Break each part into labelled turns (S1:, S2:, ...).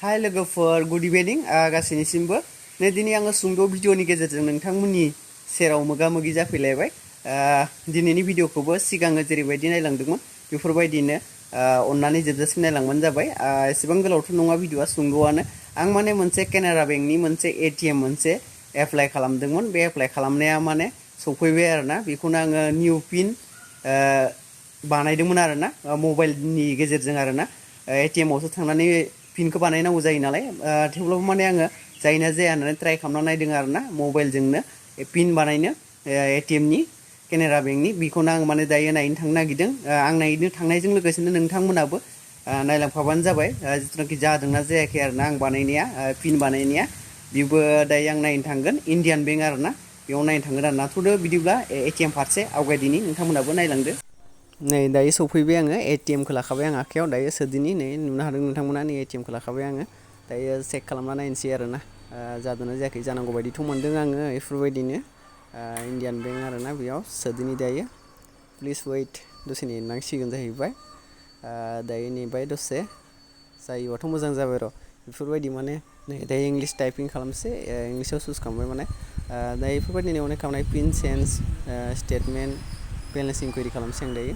S1: हाय लोगोफोर गुड इभिनिं गासैनिसिमबो नै दिनै आङो सुंद' भिडिअनि गेजेरजों नोंथांमोननि सेराव मोगा-मोगि जाफैलायबाय दिनैनि भिडिअखौबो सिगाङो जेरैबायदि नायलांदोंमोन बेफोरबायदिनो अननानै जोबजासिम नायलांबानो जाबाय एसेबां गोलावथ' नङा भिडिअआ सुंद'आनो आं माने मोनसे केनारा बेंकनि मोनसे एटिएम मोनसे एप्लाइ खालामदोंमोन बे एप्लाइ खालामनाया माने सफैबाय आरोना बेखौनो आङो निउ पिन बानायदोंमोन आरोना मबाइलनि गेजेरजों आरोना एटिएमआवसो थांनानै पिनखौ बानायनांगौ जायो नालाय थेवब्लाबो माने आङो जायना जाया होननानै ट्राइ खालामना नायदों आरोना मबाइलजोंनो पिन बानायनो एटिएमनि केनारा बेंकनि बेखौनो आं माने दायो नायनो थांनो नागिरदों आं नायनो थांनायजों लोगोसेनो नोंथांमोनाबो नायलांफाबानो जाबाय जिथुनाखि जादोंना जायाखै आरोना आं बानायनाया पिन बानायनाया बेबो दायो आं नायनो थांगोन इन्डियान बेंक आरोना बेयाव नायनो थांगोन आरोना थ'दो बिदिब्ला एटिएम फारसे आवगायदिनि नोंथांमोनाबो नायलांदो नै दायो सफैबाय आङो एटिएमखौ लाखाबाय आं आखायाव दायो सोदिनि नै नुनो हादों नोंथांमोना नै एटिएमखौ लाखाबाय आङो दायो चेक खालामना नायनोसै आरोना जादोंना जायाखै जानांगौ बायदिथ' मोनदों आङो बेफोरबायदिनो इन्डियान बेंक आरोना बेयाव सोदिनि दायो प्लिज वेट दसे नेनांसिगोन जाहैबाय दायो नेबाय दसे जायोबाथ' मोजां जाबाय र' बेफोरबायदि माने नै दायो इंलिश टाइपिं खालामसै इंलिसाव चुज खालामबाय माने दायो बेफोरबायदि अनेक खालामनाय pin change statement balance enquiry खालामसै आं दायो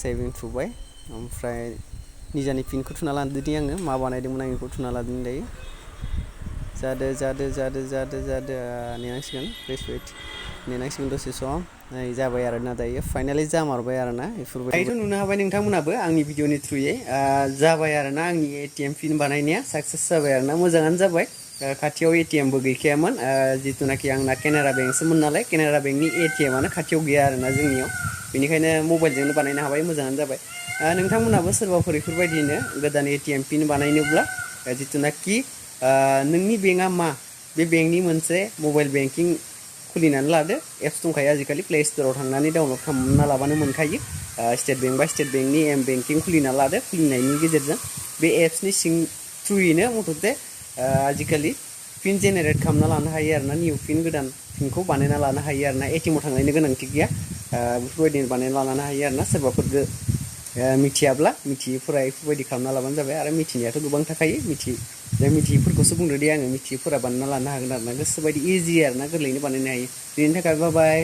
S1: सेभिं थुबाय ओमफ्राय निजानि पिनखौ थुना लादोंदि आङो मा बानायदोंमोन आं बेखौ थुना लादों दायो जादो नेनांसिगोन प्लिज वेट नेनांसिगोन दसे सम नै जाबाय आरोना दायो फाइनालि जामारबाय आरोना बेफोरबायदि दायोथ' नुनो हाबाय नोंथांमोनाबो आंनि भिडिअनि थ्रुयै जाबाय आरोना आंनि एटिएम पिन बानायनाया साक्सेस जाबाय आरोना मोजाङानो जाबाय खाथियाव एटिएमबो गैखायामोन जिथुनाखि आंना केनारा बेंकसोमोन नालाय केनारा बेंकनि एटिएमआनो खाथियाव गैया आरोना जोंनियाव बेनिखायनो मबाइलजोंनो बानायनो हाबाय मोजाङानो जाबाय नोंथांमोनाबो सोरबाफोर बेफोरबायदिनो गोदान एटिएम पिन बानायनोब्ला जिथुनाखि नोंनि बेंकआ मा बे बेंकनि मोनसे मबाइल बेंकिं खुलिनानै लादो एप्स दंखायो आजिखालि प्ले स्ट'राव थांनानै डाउनलड खालामना लाबानो मोनखायो स्टेट बेंक बा स्टेट बेंकनि एम बेंकिं खुलिना लादो खुलिनायनि गेजेरजों बे एप्सनि थ्रुयैनो मथथे आजिखालि पिन जेनेरेट खालामना लानो हायो आरोना निउ पिन गोदान पिनखौ बानायना लानो हायो आरोना एटिएमआव थांनायनि गोनांथि गैया बेफोरबायदिनो बानायना लानो हायो आरोना सोरबाफोर मिथियाब्ला मिथियैफोरा बेफोरबायदि खालामना लाबानो जाबाय आरो मिथिनायाथ' गोबां थाखायो मिथियैफोरखौसो बुंदो दे आङो मिथियैफोरा बानायना लानो हागोन आरोना गोसोबायदि इजि आरोना गोरलैयैनो बानायनो हायो बेनि थाखाय बाय